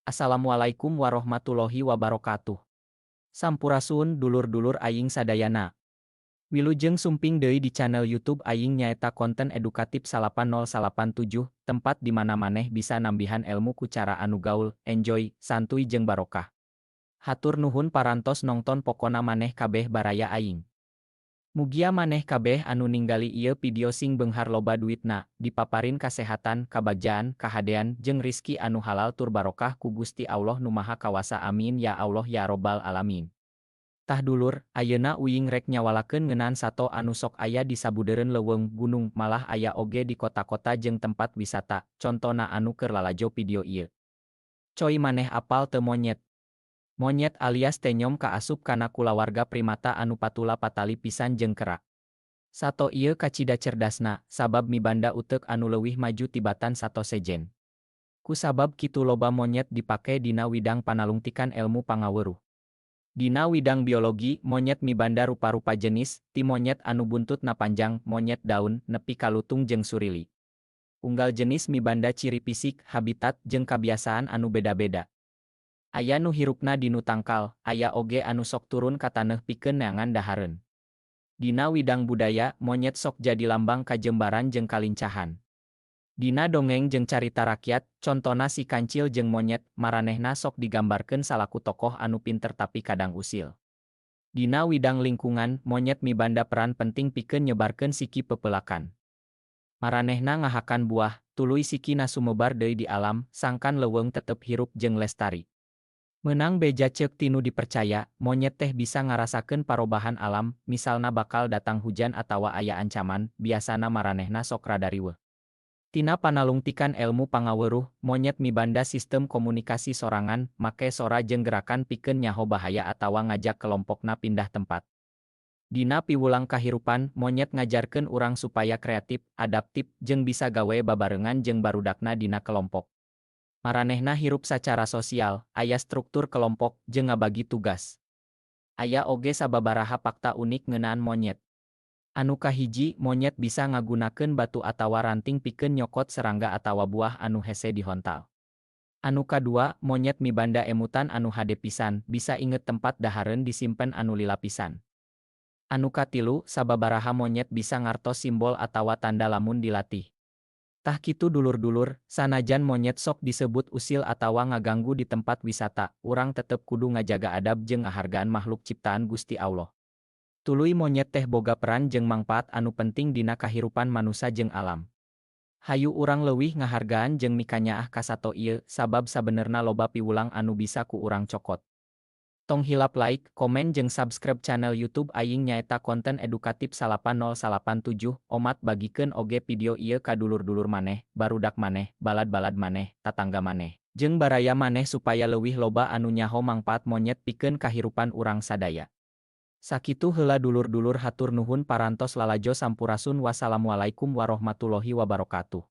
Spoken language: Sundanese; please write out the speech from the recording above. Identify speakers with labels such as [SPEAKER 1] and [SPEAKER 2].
[SPEAKER 1] Assalamualaikum warahmatullahi wabarakatuh. Sampurasun dulur-dulur aing sadayana. Wilujeng sumping deui di channel YouTube aing nyaeta konten edukatif 8087, tempat di mana maneh bisa nambihan ilmu ku cara anu gaul, enjoy, santuy jeung barokah. Hatur nuhun parantos nongton, pokona maneh kabeh baraya aing. Mugia maneh kabeh anu ninggali ieu video sing beunghar loba duitna, dipaparin kasehatan, kabagjaan, kahadean, jeung rizki anu halal tur barokah ku Gusti Allah Nu Maha Kawasa. Amin ya Allah ya Robbal Alamin. Tah dulur, ayeuna uing rek nyawalakeun ngeunaan sato anu sok aya di sabudeureun leuweung, gunung, malah aya oge di kota-kota jeung tempat wisata, contona anu keur lalajo video ieu. Coy, maneh apal teu monyet? Monyet alias tenyom kaasup kana kulawarga primata anu patula patali pisan jeung kera. Sato ieu kacida cerdasna, sabab mibanda uteuk anu leuwih maju tibatan sato sejen. Ku sabab kitu loba monyet dipake dina widang panalungtikan elmu pangaweruh. Dina widang biologi, monyet mibanda rupa-rupa jenis, ti monyet anu buntutna panjang, monyet daun, nepi ka lutung jeung surili. Unggal jenis mibanda ciri fisik, habitat, jeung kabiasaan anu beda-beda. Aya nu hirupna dinu tangkal, aya oge anu sok turun ka taneuh pikeun neangan dahareun. Dina widang budaya, monyet sok jadi lambang kajembaran jeung kalincahan. Dina dongeng jeung carita rakyat, contona si Kancil jeung monyet, maranehna sok digambarkeun salaku tokoh anu pinter tapi kadang usil. Dina widang lingkungan, monyet mibanda peran penting pikeun nyebarkeun siki pepelakan. Maranehna ngahakan buah, tuluy sikina sumebar deui di alam, sangkan leuweung tetep hirup jeung lestari. Meunang beja ceuk tinu dipercaya, monyet teh bisa ngarasakeun parobahan alam, misalna bakal datang hujan atawa aya ancaman, biasana maranehna sok rada riweuh. Tina panalungtikan elmu pangaweruh, monyet mibanda sistem komunikasi sorangan, make sora jeung gerakan pikeun nyaho bahaya atawa ngajak kelompokna pindah tempat. Dina piwulang kahirupan, monyet ngajarkeun urang supaya kreatif, adaptif, jeung bisa gawe babarengan jeung barudakna dina kelompok. Maranehna hirup sacara sosial, aya struktur kelompok, jeung ngabagi tugas. Aya oge sababaraha fakta unik ngeunaan monyet. Anu kahiji, monyet bisa ngagunakeun batu atawa ranting pikeun nyokot serangga atawa buah anu hese dihontal. Anu kadua, monyet mibanda emutan anu hade pisan, bisa inget tempat dahareun disimpen anu lila pisan. Anu katilu, sababaraha monyet bisa ngartos simbol atawa tanda lamun dilatih. Tah kitu dulur-dulur, sanajan monyet sok disebut usil atawa ngaganggu di tempat wisata, urang tetep kudu ngajaga adab jeung ngahargaan makhluk ciptaan Gusti Allah. Tuluy monyet teh boga peran jeung mangpaat anu penting dina kahirupan manusa jeung alam. Hayu urang leuwih ngahargaan jeung mikanyaah ka sato ieu, sabab sabenerna loba piwulang anu bisa ku urang cokot. Tong hilap like, komen jeung subscribe channel YouTube aing nyaeta konten edukatif 8087, omat bagikeun oge video ieu ka dulur-dulur maneh, barudak maneh, balad-balad maneh, tatangga maneh, jeung baraya maneh supaya leuwih loba anu nyaho mangpaat monyet pikeun kahirupan urang sadaya. Sakitu heula dulur-dulur, hatur nuhun parantos lalajo, sampurasun, wassalamualaikum warahmatullahi wabarakatuh.